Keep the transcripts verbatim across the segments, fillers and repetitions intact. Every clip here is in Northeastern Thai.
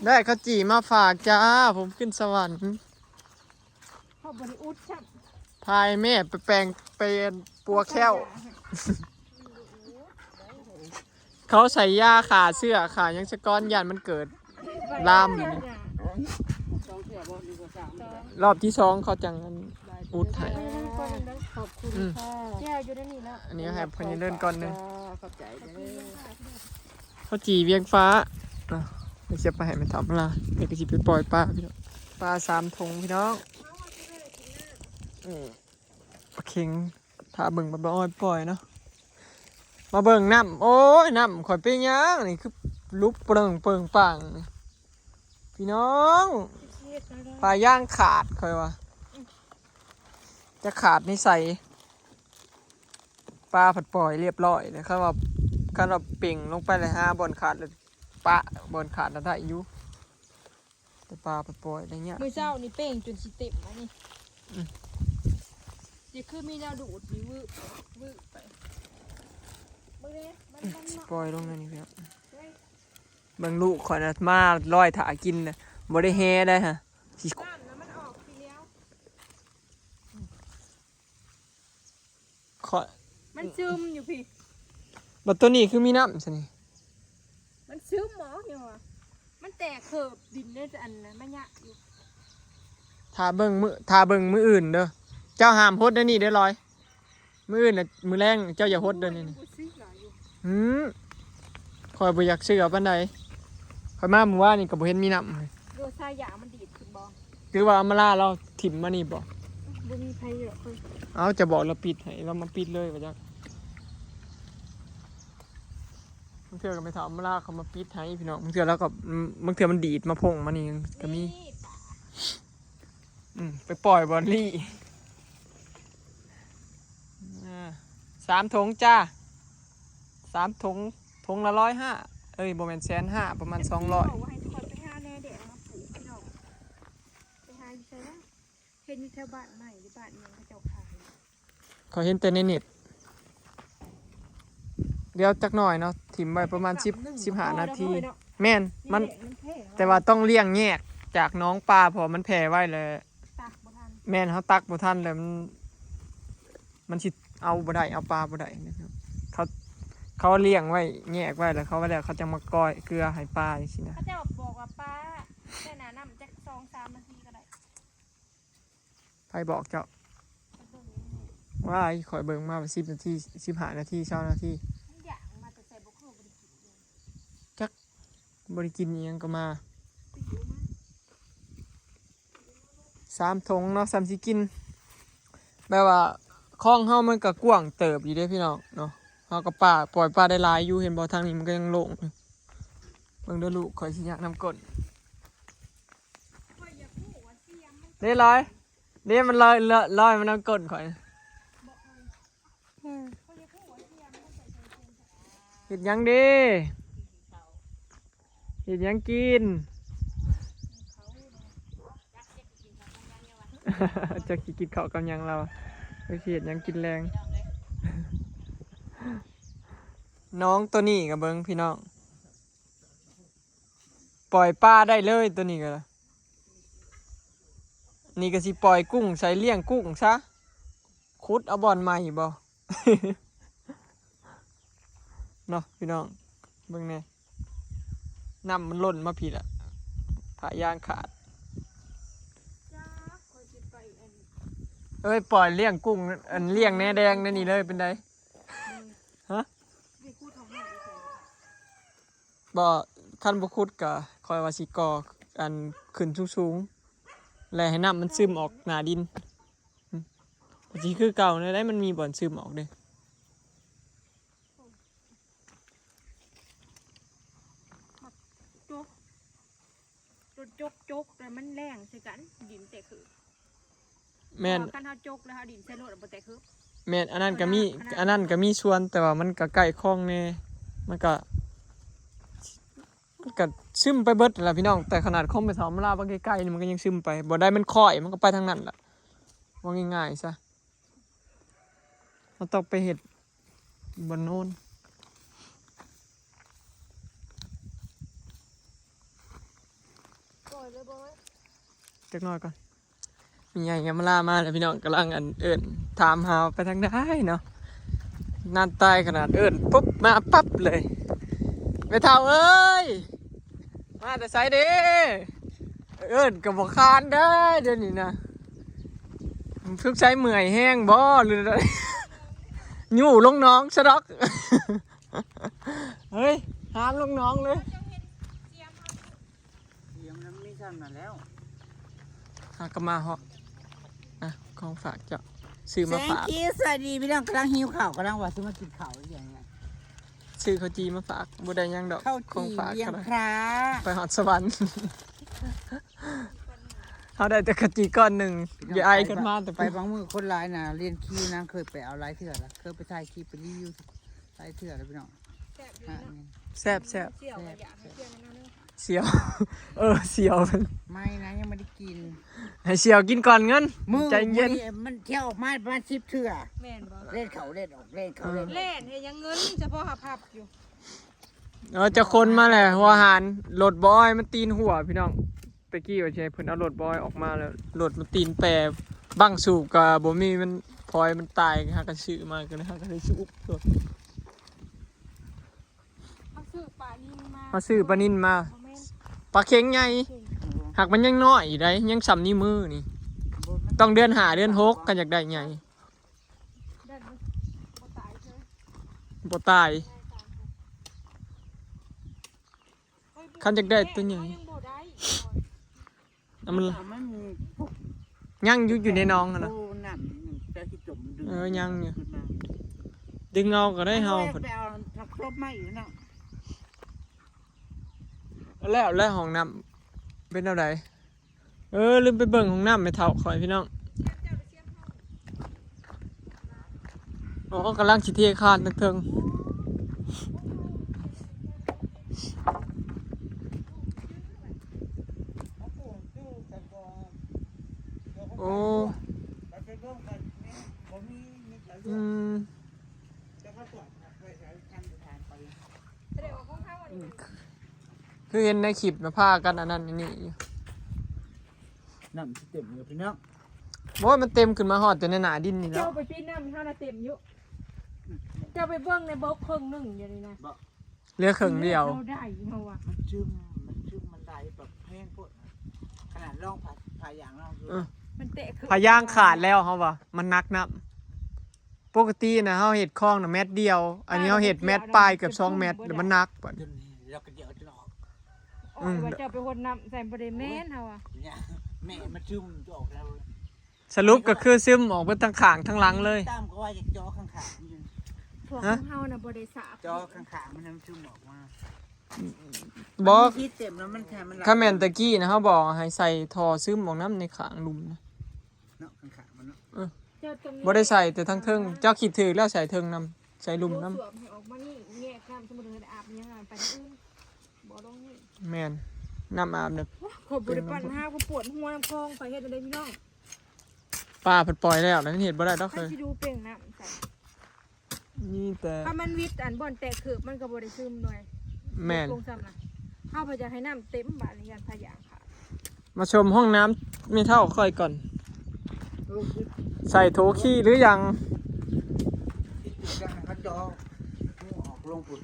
ได้ข้าวจี่มาฝากจ้า ผมขึ้นสวรรค์ เขาบริอุดช่ำ พายแม่ไปแปลงเป็นปัวแข้ว เขาใส่ยาฆ่าเชื้อฆ่าหยังสะก้อนย่านมันเกิดลามอยู่นี่ สองเทื่อบ่ หรือว่าสามเทื่อ รอบที่สองเขาจังอันอุดให้ ขอบคุณ อืม ค่ะ แก้วอยู่ในนี่แล้ว อันนี้ให้พญาเลินก่อนหนึ่ง จ้า ขอบใจเด้อ ข้าวจี่เวียงฟ้าเนาะ เดี๋ยวเสียไปให้มันทำละ เดี๋ยวก็สิไปปล่อยปลาพี่น้อง ปลาสามถุงพี่น้อง อืม ปลาเข็ง ถ้าเบิ่งปลาอ้อยปล่อยเนาะ มาเบิ่งน้ำ โอ้ย น้ำข่อยเป็นหยังนี่ คือลุกเปิงเปิงปังนี่ พี่น้อง ปลาย่างขาดข่อยว่า จะขาดนิสัย ปลาผัดปล่อยเรียบร้อยเลย คันว่า คันว่าเป่งลงไปเลย หาบ่อนขาดเลย ปะ บ่อนขาดน่ะได้อยู่ แต่ปลาผัดปล่อยอะไรเงี้ย มื้อเช้านี่เป่งจนสิเต็มอันนี้ อืม สิคือมีแนวดูดนี่วืบวืบไป เบิ่งเด้ มัน มัน สิปล่อยลงในนี้พี่น้อง เฮ้ย เบิ่งลูกข่อยนะ มาลอยถากินนะ บ่ได้แฮได้ฮะ สิ น้ำนะมันออกทีเดียว ข่อย มันซึมอยู่พี่ บัดตัวนี้คือมีน้ำซะนี่ มันซึมหมอยังวะ มันแตกเขิบดินได้แต่อันนะมันยะอยู่ ถ้าเบิ่งมื้อ ถ้าเบิ่งมื้ออื่นเด้อ เจ้าห้ามหดได้นี่เด้อลอย มื้ออื่นน่ะ มื้อแลงเจ้าอย่าหดเด้อนี่ โอ้ย มันบ่ซื้อหลายอยู่ หืม ข่อยบ่อยากเชื่อปานใด ข่อยมามื้อวานนี่ก็บ่เห็นมีน้ำเลย โดนสายยางมันดีดขึ้นบ่ คือว่าอำมาลาเราถิ่มมานี่บ่ บ่มีไผเยอะเพิ่น เอาจะบอกเราปิดให้ เรามาปิดเลยว่าจัง บางเทื่อก็ไปถามอำมาลาเขามาปิดให้พี่น้อง บางเทื่อเราก็ อืม บางเทื่อมันดีดมาพ่งมานี่ก็มี นี่ อืม ไปปล่อยบอลลี่ อ่า สามถุงจ้า สามถุง ถุงละร้อยห้า เอ้ย บ่แม่นแสนห้า ประมาณสองร้อย บอกว่าให้ทุกคนไปหาแหน่แดงมาปลูกพี่น้อง ไปหาอยู่ไสนะ เห็นอยู่แถวบ้านใหม่หรือบ้านอิหยังเขาเจ้าขาย เขาเห็นแต่ในเน็ต เดี๋ยวจักหน่อยเนาะ ถิ่มไว้ประมาณสิบ สิบห้านาที แม่น มัน นี่แหละ มันแพร่ แต่ว่าต้องเลี้ยงแยกจากน้องปลา เพราะมันแพร่ไว้เลย ตักบ่ทัน แม่น เขาตักบ่ทันเลย มัน มันสิเอาบ่ได้ เอาปลาบ่ได้นะครับ เขา เขาเลี้ยงไว้ แยกไว้แล้ว เขาไว้แล้ว เขาจะมาก้อยเกลือให้ปลาจังซี้นะ เขาเจ้าบอกว่าปลา แค่น้ำจักสองสามนาทีก็ได้ ไผบอกเจ้า ไปเบิ่งนี่ ว้าย ข่อยเบิ่งมาสิบนาที สิบห้านาที ซาวนาที มันอยากมาแต่ใส่บ่คือบ่ได้กินเลย จัก บ่ได้กินอิหยังก็มา ไปหิวมา สามถุงเนาะ สามสิกิน แบบว่า คลองเฮามันก็กว้างเติบอยู่เด้พี่น้องเนาะ เฮาก็ปลา ปล่อยปลาได้หลายอยู่ เห็นบ่ ทางนี้มันก็ยังโล่งอยู่ เบิ่งเด้อลูก ข่อยสิย่างน้ำก้น เด้ลอย เด้มันลอย ลอย ลอยมันน้ำก้นข่อย อืม เฮ็ดหยังเด้ เฮ็ดหยังกิน จักสิกินข้าวกับหยังเรา ไปสิเฮ็ดหยังกินแลง น้องตัวนี้ก็เบิ่งพี่น้อง ปล่อยปลาได้เลยตัวนี้ก็ นี่ก็สิปล่อยกุ้งใส่ เลี้ยงกุ้งซะ ขุดเอาบ่อนใหม่บ่ เนาะพี่น้อง เบิ่งแหน่ น้ำมันล้นมาพี้ละ ผ้ายางขาด จ้า ข่อยสิไปอัน เอ้ย ปล่อยเลี้ยงกุ้ง อันเลี้ยงแหน่แดงแหน่นี่เลย เป็นได ฮะ สิขุดของมันอีกแล้ว บ่ คันบ่ขุดก็ข่อยว่าสิก่ออันขึ้นสูงๆ และให้น้ำมันซึมออกหน้าดิน อืม ก็สิคือเก่านั่นแหละ มันมีบ่อนซึมออกเด้ จก จก จก แต่มันแรงใส่กัน ดินแตกคือ แม่น คันเฮาจกแล้วเฮาดินใส่รถบ่แตกคือ แม่น อันนั้นก็มี อันนั้น อันนั้นก็มีส่วน แต่ว่ามันก็ใกล้คลองแหน่ มันก็ มันก็ซึมไปเบิดนั่นล่ะพี่น้อง แต่ขนาดของไปสาวมะลาวบางไกลๆนี่มันก็ยังซึมไป บ่ได้มันค่อย มันก็ไปทางนั้นล่ะ ว่าง่ายๆซะ เราต้องไปเฮ็ดบ่อนโน้น เ จักหน่อยก่อน มีใหญ่ยามลามาแล้วพี่น้องกำลังอันเอิ้นถามหาไปทางใดเนาะ นั่นตายขนาดเอิ้นปุ๊บมาปั๊บเลย แม่เฒ่าเอ้ย มาแต่ไสเด้ เอิ้นก็บ่คานได้เดี๋ยวนี้นะ มันฝึกใช้เมื่อยแฮงบ่หรือ อยู่ลงหนองซะดอก เฮ้ย หามลงหนองเลย เสียงมันมีซ้ำนั่นแล้ว หากะมาเหาะ อ่ะ ของฝากเจ้า ซื้อมาฝาก Thank you สวัสดีพี่น้องกำลังหิวข้าวกำลังว่าซื้อมากินข้าวอย่างเงี้ย ซื้อข้าวจี่มาฝาก บ่ได้หยังดอก ข้าวจี่ ของฝาก เลี้ยง ก็ได้ พระ ไปฮอดสวรรค์ เฮาได้แต่ข้าวจี่ก้อนหนึ่ง พี่น้อง อย่าอายกันมาแต่ ไปบางมื้อคนหลายนะ เรียนคิวนางเคยไปเอาหลายเทื่อละ เคยไปถ่ายคลิปไปรีวิวหลายเทื่อแล้วพี่น้อง แซ่บอยู่เนาะ อ่ะ แซ่บแซ่บ เสี่ยวก็อยากให้เสี่ยวนั่นเนาะ เสียว เออ เสียว ไม่นะ ยังไม่ได้กิน ให้เสียวกินก่อนเงิน มื้อ ใจเย็น มื้อนี้มันเที่ยวออกมาประมาณสิบเทื่อ แม่นบ่ เล่นเขาเล่นออก เล่นเขาเล่นออก เล่นให้ยังเงินเฉพาะหาพับอยู่ เออ จะคนมาแหละ หัวหาร รถบอยมันตีนหัวพี่น้อง ตะกี้ว่าสิให้เพิ่นเอารถบอยออกมาแล้ว รถมันตีนแปร บั้งสูบก็บ่มี มันพลอยมันตาย หาก็ซื้อมา ก็เลยหาก็เลยสูบรถ เขาซื้อปลานิลมา เขาซื้อปลานิลมา บ่แม่น ปลาเข็งใหญ่ เข็ง หากมันยังน้อยอยู่ได้ ยังส่ำนิ้วมือนี่ บ่ มัน ต้องเดือนห้าเดือนหก คันอยากได้ใหญ่ เดือนมันบ่ตายเฉย บ่ตาย คันอยากได้ตัวใหญ่ เขายังบ่ได้ เอามัน เอามัน ยังอยู่ อยู่ในหนองหั่นนะ โอ้ น้ำนี่มันจะสิจมดึง เออ ยังอยู่ ขึ้นมา ดึงเอาก็ได้เฮา เอาไว้ไปเอาผักตบมาอีกเนาะ แล้ว แล้วห้องน้ำเป็นแนวใด เออ ลืมไปเบิ่งห้องน้ำแม่เฒ่าข้อยพี่น้อง อ๋อ กำลังสิเทคานเทิงๆ โอ้ อืม คือเห็นในคลิปนะ พากันอันนั้นอันนี้อยู่ น้ำสิเต็มเลยพี่น้อง โอ้ย มันเต็มขึ้นมาฮอดแต่ในหน้าดินนี่แล้ เจ้าว ไปปีนน้ำเท่าน่ะเต็มอยู่ เจ้าไปเบิ่งในบกเครื่องหนึ่งอยู่นี่นะ บ่ เหลือเครื่องเดียว เราได้เฮาอะ มันจึง มันจึง มันไหลแบบแห้งโพดนะ ขนาดลองผ่า ผ่ายางลองดู เออ มันเตะขึ้น ผ้ายางขาดแล้วเฮาว่า มันหนักน้ำ ปกตินะเฮาเฮ็ดคลองน่ะแมตรเดียว อันนี้เฮาเฮ็ดแมตรปลายเกือบสองแมตร แล้วมันหนักบัด จนเราก็เดี๋ยวจะออก โอ้ย อืม ว่าเจ้าไปหดน้ำใส่บ่ได้แม่นเฮาอะ เนี่ย แม่มันจึงจะออกแล้ว สรุปก็คือซึมออกเบิดทั้งข้างทั้งหลังเลย ตามก็ว่าจะจ่อข้างๆมันอยู่ พวก ฮะ ของเฮาน่ะบ่ได้สาบ จ่อข้างๆมันมันจึงออกมา บ่ มันคิดเต็มแล้วมันแทนมันไหล คันแม่นตะกี้นะ เฮาบอกให้ใส่ท่อซึมออกน้ำในข้างลุ่มนะ เนาะ ข้างๆมันเนาะ เออ เจ้าต้อง บ่ได้ใส่แต่ทางเทิง เจ้าคิดถืกแล้วใส่เทิงนำ ใส่ลุ่มนำ โถส้วมให้ออกมานี่ แยกน้ำสมมุติว่าอาบยังไงไปทางอื่น บ่ลงนี่ แม่น น้ำอาบเนี่ย ข้อยบ่ได้ปั่นหา ข้อยปวดหัวนำคลอง ข้อยเฮ็ดจั่งใดพี่น้อง ปลาเพิ่นปล่อยแล้ว แล้วเฮ็ดบ่ได้ดอก ใคร เฮ้ย สิดูเป่งน้ำใส่ นี่แต่ ถ้ามันวิดอันบ่อนแตกเขิบมันก็บ่ได้ซึมหน่อย แม่น ลงซ้ำนะ เฮาพยายามให้น้ำเต็มบาดนี้ ย่านผ้ายางขาด มาชมห้องน้ำแม่เฒ่าข้อยก่อน ใส่โถขี้หรือยัง เขาจ่อออกลงปุ๊บ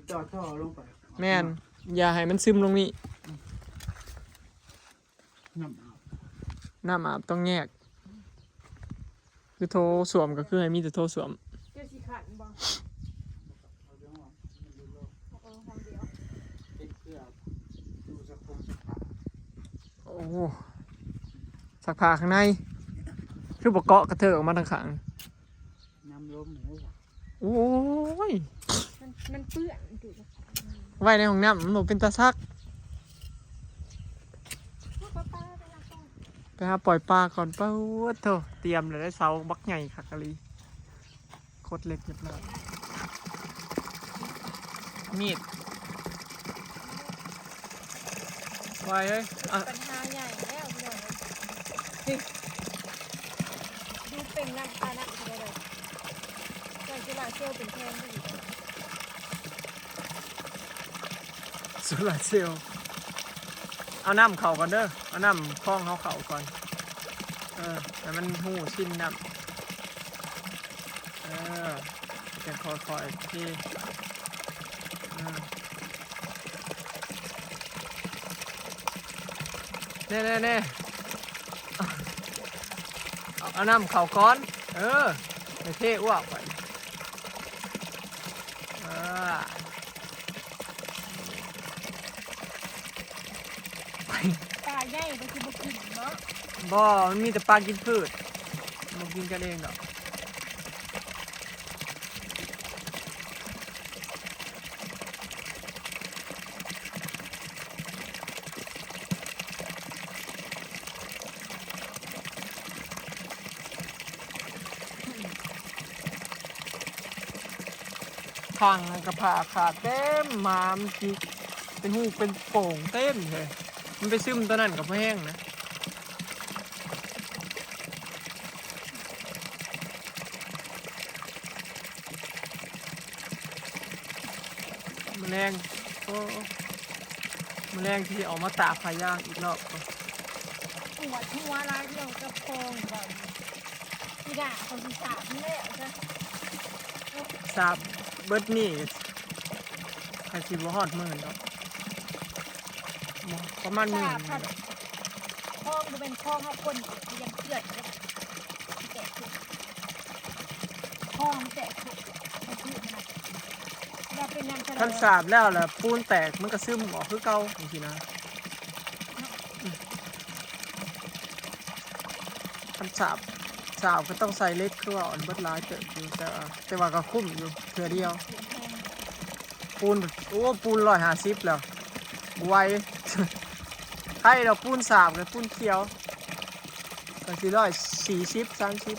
จ่อท่อลงไป แม่น อย่าให้มันซึมลงนี่ น้ำอาบ น้ำอาบต้องแยก คือโถส้วมก็คือให้มีแต่โถส้วม เจ้าสิขันบ่ เออ ห้องเดียว โอ้ ซักผ้าข้างใน คือบ่เกาะกระเทิงออกมาทางข้าง น้ำล้มเลย โอ้ย มัน มันเปื้อนอยู่ ไว้ในห้องน้ำมันบ่เป็นตาซัก ไปหาปล่อยปลาก่อน ป๊าดโธ่ เตรียมเลย ได้เสาบักใหญ่คักอีหลี โคตรเล็กเรียบร้อย มีด ไว้เอ้ย อ่ะ ปัญหาใหญ่แล้วพี่น้องเอ้ย นี่ ดูเป่งน้ำ ค่าน้ำเท่าไหร่ เจ้าโซลาร์เซลล์เป็นแพงที่สุด โซลาร์เซลล์ เอาน้ำเข้าก่อนเด้อ เอาน้ำคลองเฮาเข้าก่อน เออ ให้มันฮู้ชินน้ำ เออ จั่งค่อยๆเท เออ แน่ๆๆ เอา เอาน้ำเข้าก่อน เออ ไปเทอ้วกไป เออ ปลาใหญ่ก็คือบ่กินเนาะ บ่ มันมีแต่ปลากินพืช บ่กินกันเองดอก ข้างนั้นก็ผ้าขาดเต็ม หมามันจิก เป็นฮูเป็นโป่งเต็มเลย มันไปซึมตัวนั้นก็บ่แห้งนะ มื้อแลง โอ้ มื้อแลงสิเอามาตากผ้ายางอีกรอบก่อน ปวดหัวหลายเรื่องกับคลองบ่อนนี่ด่าคนที่สามนี่แหละจ้ะ สาบเบิดนี่ อาจสิบ่ฮอดหมื่นดอก บ่ ประมาณหมื่น สาบ นี่แหละ คลองบ่เป็นคลองเฮาคนเดียวยังเกลือนเลย แตกขึ้น คลองแตกขึ้น มันคือมันน่ะ เราเป็นน้ำทะเล คันสาบแล้วล่ะ ปูนแตกมันก็ซึมออกคือเก่าจังซี้นะ คันสาบ สาบก็ต้องใส่เหล็ก คือว่าอ่อนเบิดหลายเติบอยู่ แต่ว่า แต่ว่าก็คุ้มอยู่ เทื่อเดียว ปูน โอ้ ปูนร้อยห้าสิบแล้ว บ่ไหว ไผดอกปูนสาบกับปูนเขียว ก็สิร้อยสี่สิบ สามสิบ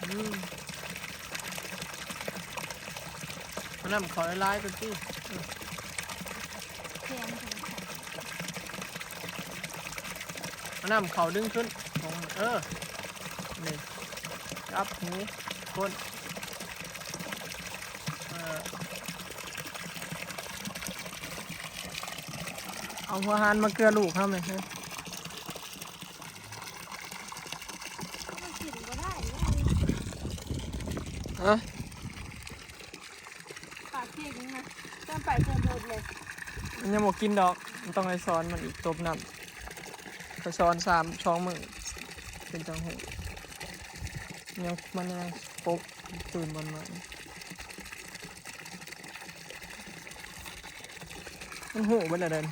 อืม เอาน้ำเข้าหลายๆ ก่อนสิ แขนของฉัน เอาน้ำเข้าดึงขึ้น เออ นี่ จับหู ก้น เออ เอาหัวหานมาเกลือลูกเฮาไหม ฮะ มันกินบ่ได้ ฮะ ปากเก่งนะ จนไปจนหมดเลย มันยังบ่กินดอก มันต้องให้สอนมันอีก ตบน้ำ ไปสอนสาม สองมื้อ เป็นจั่งฮู้ ยัง มันยังปลุกตื่นบ่อนใหม่ มันฮู้เบิดแล้วเด้อ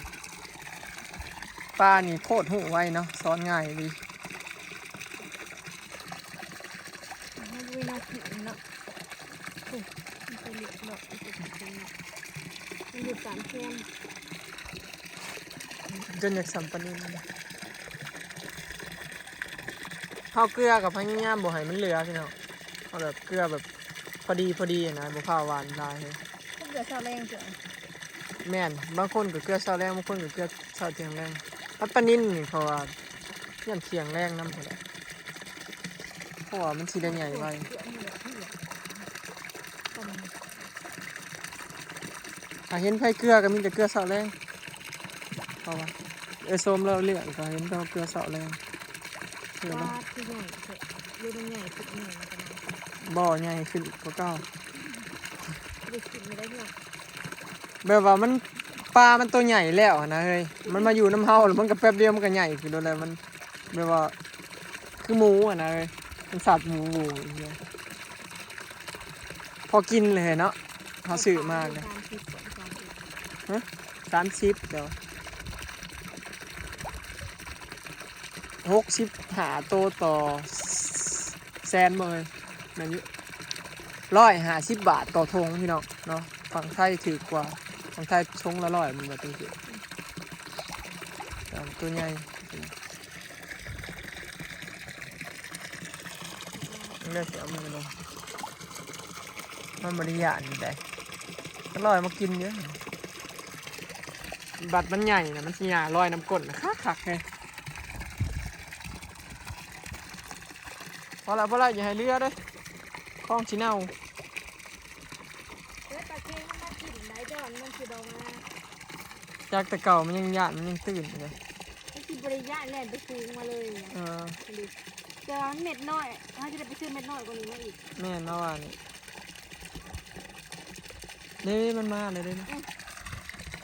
ปลานี่โคตรฮู้ไวเนาะ สอนง่ายดี มันบ่มีแนวกินเนาะ โอ้ย มันไปเรียบร้อย มันไปกินเนาะ มันอยู่ตามแคม จนอยากสำปะนิน เฮาเกลือกับพยายามบ่ให้มันเหลือพี่น้อง เอาแบบเกลือแบบพอดีพอดีนะ บ่พาหวานหลายเลย เกลือซาวแรงจ้ะ แม่น บางคนก็เกลือซาวแรง บางคนก็เกลือซาวเที่ยงแรง แล้วปลานิลนี่เขาว่าย่านเที่ยงแรงนำหั้นแหละ เพราะว่ามันสิได้ใหญ่ไว ถ้าเห็นไผเกลือก็มีแต่เกลือซาวแรง เพราะว่า เอ้ย ส้มแล้วเลี้ยงก็เห็นแต่เกลือซาวแรง เกลือ ปลา เนาะ คือใหญ่เถอะ ดูมันใหญ่ขึ้นใหญ่มันก็มา บ่อใหญ่ขึ้นกว่าเก่า ได้กินไม่ได้เนาะ แบบว่ามัน ปลามันตัวใหญ่แล้วหั้นนะเฮ้ย มันมาอยู่นำเฮาแล้วมันก็แป๊บเดียวมันก็ใหญ่ขึ้นโลดแล้ว มันแบบว่า คือหมูหั้นนะเฮ้ย มันสับหมูหมูอย่างเงี้ย พอกินเลยเนาะ เฮาซื้อมาก็ สามสิบ ฮะ สามสิบ เดี๋ยว หกสิบห้าโตต่อแสนบ่เฮ้ย แม่นอยู่ ร้อยห้าสิบบาทต่อถุงพี่น้องเนาะ ฝั่งไทยถูกกว่า ฝั่งไทยถุงละร้อย มันบ่ถูก ตัวใหญ่ เลือกสิเอามือลง มันบ่ได้ย่านใด๋ ก็ลอยมากินเยอะ บัดมันใหญ่นะมันสิหย่าลอยน้ำก้นนะคักคักเลย พอละพอละอย่าให้เหลือเด้อ ของสิเน่า แล้วปลาเค็งมันมากินได้จอนมันสิบอกมา จากแต่เก่ามันยังย่านมันยังตื่นอยู่เลย มันสิบริยะแล่นไปสูงมาเลยเนี่ย เออ ดูแต่ว่ามันเม็ดน้อยเขาจะได้ไปซื้อเม็ดน้อยกว่านี้มาอีก แม่นมาว่านี่เด้มันมาเลยเด้ อืม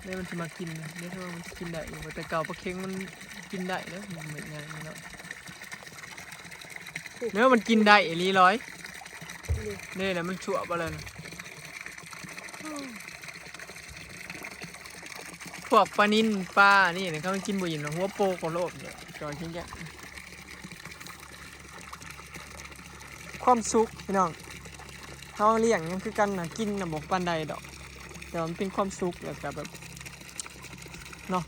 เด้มันสิมากินนะเด้เท่ามันสิกินได้อยู่แต่เก่าปลาเค็งมันกินได้เด้มันไม่ง่ายเนาะเด้มันกินได้อีหลีร้อย ดู เด้แล้วมันชั่วปะเลยนะพวกปลานิลปลานี่นะเขามันกินบ่อิ่มนะหัวโปกก็โลภเนี่ยจอนทิ้งแกะความสุขพี่น้องเขาเลี้ยงยังคือกันนะกินนะบอกปานใดดอก แต่ว่ามันเป็นความสุขแล้วก็แบบเนาะ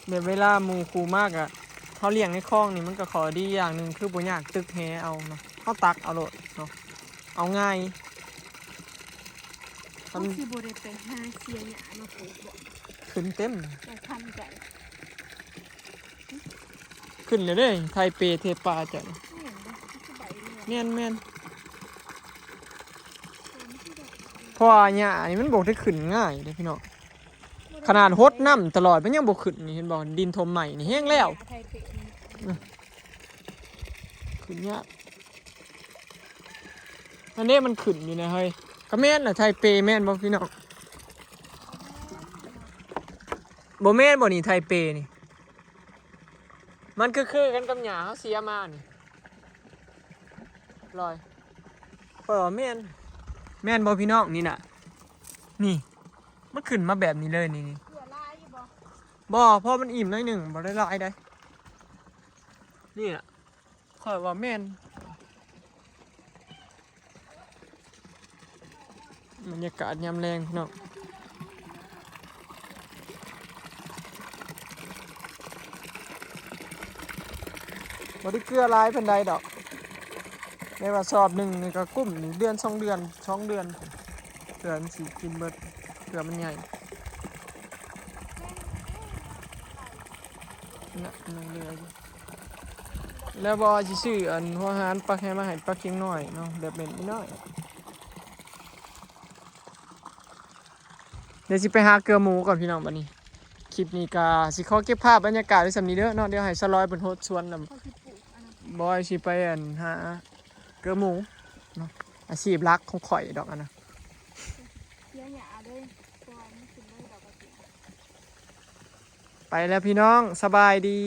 แบบเวลาหมู่คู่มากอะเขาเลี้ยงในคลองนี่มันก็ขอดีอย่างหนึ่งคือบ่ยากตึกแหเอาเนาะเขาตักเอาโลดเนาะเอาง่าย เขาสิบริไปหาเสียหยามาปลูกบ่ ขึ้นเต็ม แต่ทำใจ ขึ้นเลยเด้ไทเปเทปาจ้ะ ไม่เห็นบ่มันคือใบเรือ แม่นแม่นเพราะว่าหญ้านี่มันบ่ได้ขึ้นง่ายเด้พี่น้องขนาดหดน้ำตลอดมันยังบ่ขึ้นนี่เห็นบ่ดินถมใหม่นี่แห้งแล้ว ไทยเปะ ขึ้นยากอันนี้มันขึ้นอยู่นะเฮ้ยก็แม่นแหละไทเปแม่นบ่พี่น้องบ่แม่นบ่นี่ไทเปนี่ มันคือคือกันกับหญ้าเขาเสียมานี่ลอยเออแม่น แม่นบ่พี่น้องนี่น่ะ นี่ มันขึ้นมาแบบนี้เลยนี่นี่ เกลือลายอยู่บ่ บ่เพราะมันอิ่มหน้อยหนึ่งบ่ได้หลายได้นี่น่ะข้อยว่าแม่น บรรยากาศยามแลงพี่น้องบ่ได้เกลือหลายปานใดดอกในว่าสอบหนึ่งนี่ก็กุ้มอยู่เดือนสองเดือนสองเดือนเกลือมันสิกินเบิดเกลือมันใหญ่นะมันเหลืออยู่ แล้วบ่สิซื้ออันหัวหารปักให้มาให้ปักเคียงน้อยเนาะแบบเม็ดน้อยเดี๋ยวสิไปหาเกลือหมูก่อนพี่น้องบัดนี้คลิปนี้ก็สิขอเก็บภาพบรรยากาศไว้ส่ำนี้เด้อเนาะเดี๋ยวให้สลอยเพิ่นโฮดชวนนำ เขาสิปลูกอันนั้น บอยสิไปอันหาเกลือหมูเนาะอาชีพหลักของข่อยดอกอันนะ เสียหยาเลยตัวมันกินได้ดอกกระเจียว ไปแล้วพี่น้องสบายดี